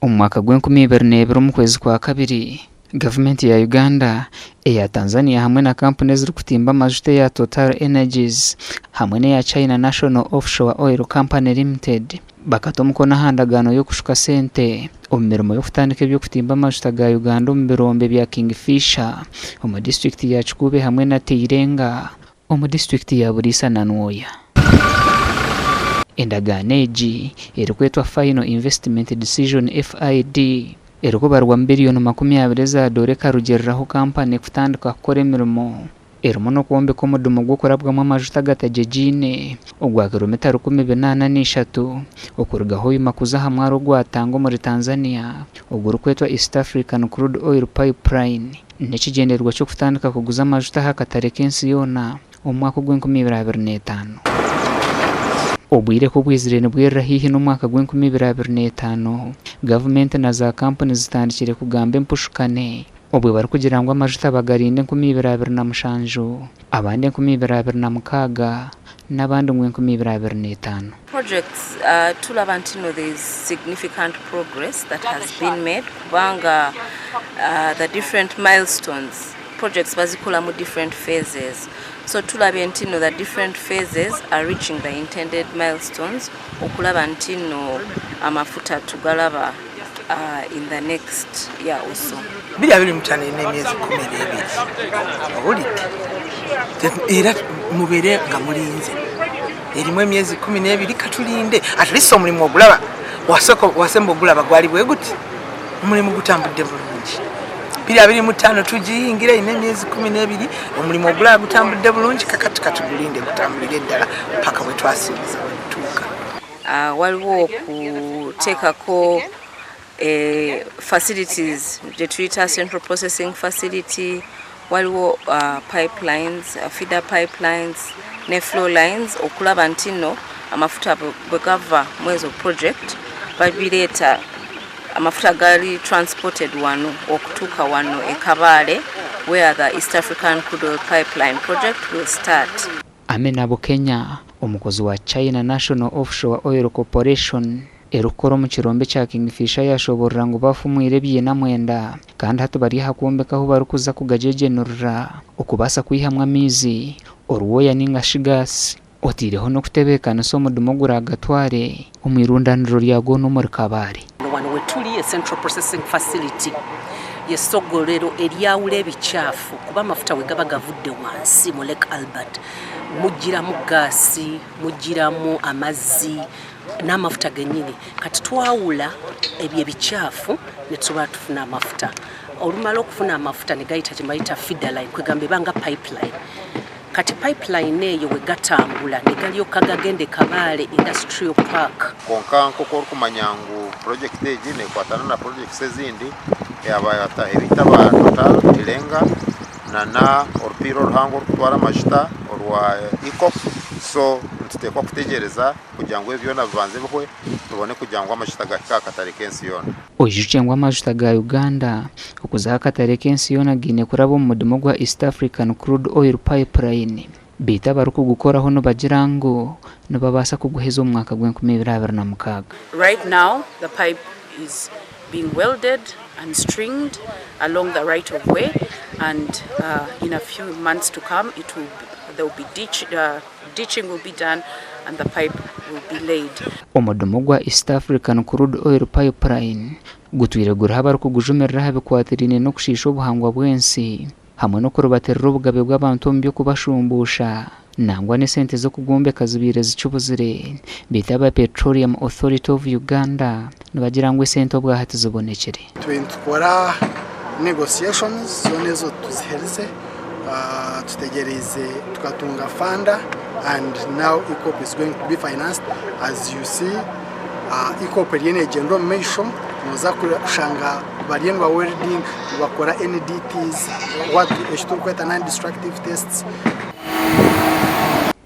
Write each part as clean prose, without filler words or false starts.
Omu mwaka gw'enkumi ibiri n'ebiri omu kwezi kwa kabiri, gavumenti ya Uganda, eya Tanzania hamwe na kampuni ezirikutimba amajuta eya Total Energies hamwe n'eya China National Offshore Oil Company Limited bakata omukono aha ndagaano y'okushuka sente omu mirimo y'okutandika eby'okutimba amajuta ga Uganda omu birombe bya Kingfisher omu disiturikiti ya Kikuube hamwe na Teirenga omu disiturikiti ya Buliisa na Nwoya. Endagaano egi erikwetwa Final Investment Decision, FID, erikubarwamu biriyoni 20 eza doora ekarugiiriraho kampani kutandika kukora emirimo erimu n'okwombeka omudumu gw'okurabwamu amajuta agatagyegiine ogwa kiromita 1803 okuruga Hoima kuza aha mwaro ogwa Tanga omuri Tanzania ogurikwetwa East African Crude Oil Pipeline. N'ekigyendererwa ky'okutandika kuguza amajuta aha katare k'ensi yoona omu mwaka ogw'enkumi ibiri 25. Obwire ku bwizire nibwirira haihi n'omwaka gw'enkumi ibiri 25, gavumenti na za kampuni zitandikire kugamba empushukane obwe barikugira ngu amajuta bagarinde 2027, abandi 2026 n'abandi ngu 2025. Projects tulaba nti no there is significant progress that has been made kubanga the different milestones projects bazikola mu different phases so tulabye nti no the different phases are reaching the intended milestones okulaba nti no amafuta tugalaba uh, in the next year or so. 2025 erina emyezi 12 owulidde era mubeere nga mulinze erimu emyezi 12 katulinde at least omulimu ogulaba wasemba ogulaba gwali bwe guti omulimu gutambudde bulungi 2025 tugiyingira erina emyezi 12 omulimu ogulaba gutambudde bulungi kakati katugulinde gutambulire ddala paka bwe twasuubiza wetutuuka. Waliwo okuteekako eh, facilities gye tuyita central processing facility waliwo uh, pipelines uh, feeder pipelines ne flow lines okulaba nti nno amafuta bwe gava mu ezo project babireeta amafuta gali transported wano okutuuka wano e Kabale where the East African Crude Oil Pipeline project will start. Amina Bukenya, omukozi wa China National Offshore Oil Corporation erikukora omu kirombe kya Kingfisher yashoborora ngu bafumwire ebiina mwenda kandi hati bari aha kwombeka ahu barikuza kugagyegyenurira okubaasa kwihamu amaizi, orwoya ninga shi gaasi oteireho n'okutebeekanisa omudumu oguragatware omu irundaniro ryagwo n'omuri Kabale. Wano wetuli e Central Processing Facility y'essogolero eryawula ebikyafu kuba amafuta wegaba gavudde wansi mu Lake Albert mujjiramu gaasi, mujjiramu amazzi n'amafuta gennyini. Kati twawula ebyo ebikyafu ne tusobola tufuna amafuta. Olumala okufuna amafuta ne gayita kye bayita feeder line, kwegamba eba nga pipeline. Kati pipeline eyo we gatambula ne galyoka gagenda e Kabale Industrial Park. Kwonka nk'oku orikumanya ngu purojekiti egi nekwatana na purojekiti ezindi, abataahi baitu aba Total Tilenga nana orupiira oruhango orukutwara amajuta orwa EACOP, so nituteekwa kutegyereza kugira ngu ebi byona bibanze bihwe tubone kugira ngu amajuta gahike aha katare k'ensi yoona. Oijukye ngu amajuta ga Uganda okuza aha katare k'ensi yoona gaine kuraba omu mudumu gwa East African Crude Oil Pipeline beitu abarikugukoraho nibagira ngu nibabaasa kuguheza omu mwaka gw'enkumi ibiri 26. Right now the pipe is being welded and stringed along the right of way and in a few months to come it will there will be ditch, ditching will be done and the pipe will be laid. Omudumu gwa East African Crude Oil Pipeline gutwire guriho abarikugujumirira aha bikwatiraine n'okushiisha obuhangwa bw'ensi hamwe n'okurubatirira obugabe bw'abantu omu by'okubashumbuusha nangwa n'esente z'okugwombeka zibaire zikibuzire beitu aba Petroleum Authority of Uganda nibagira ngu esente obwahati zibonekire. Tube nitukora negotiations zoona ezo tuziherize tutegyereize tukatunga funder and now EACOP is going to be financed as you see EACOP eriyo negyenda omu maisho noza kushanga bariyo niba welding nibakora NDTs eki turikweta non destructive tests.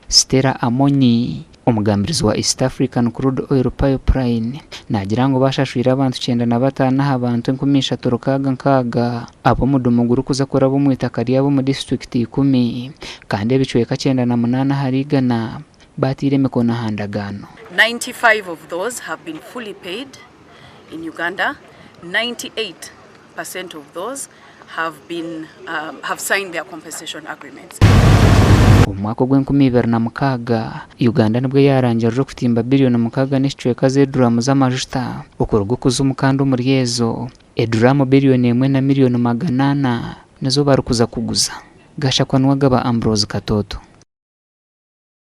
Stella Amonyi, omugambirizi wa East African Crude Oil Pipeline naagira ngu bashashwire abantu 95 aha bantu 3600 abu omudumu gurikuza kuraba omu itaka ryabo omu disiturikiti ikumi kandi ebicweka 98 ahari igana baataire emikono aha ndagaano. 95 of those have been fully paid in Uganda, 98% of those have been um, have signed their compensation agreements. Omu mwaka ogw'enkumi ibiri na mukaaga, Uganda nibwo yaarangirira okutimba biriyoni mukaaga n'ekicweka z'eduraamu z'amajuta okuruga okuzimu kandi omuri ezo, eduraamu biriyoni emwe na miriyoni magana ana nizo barikuza kuguza. Gashakwa Nuwagaba Ambrose Katoto.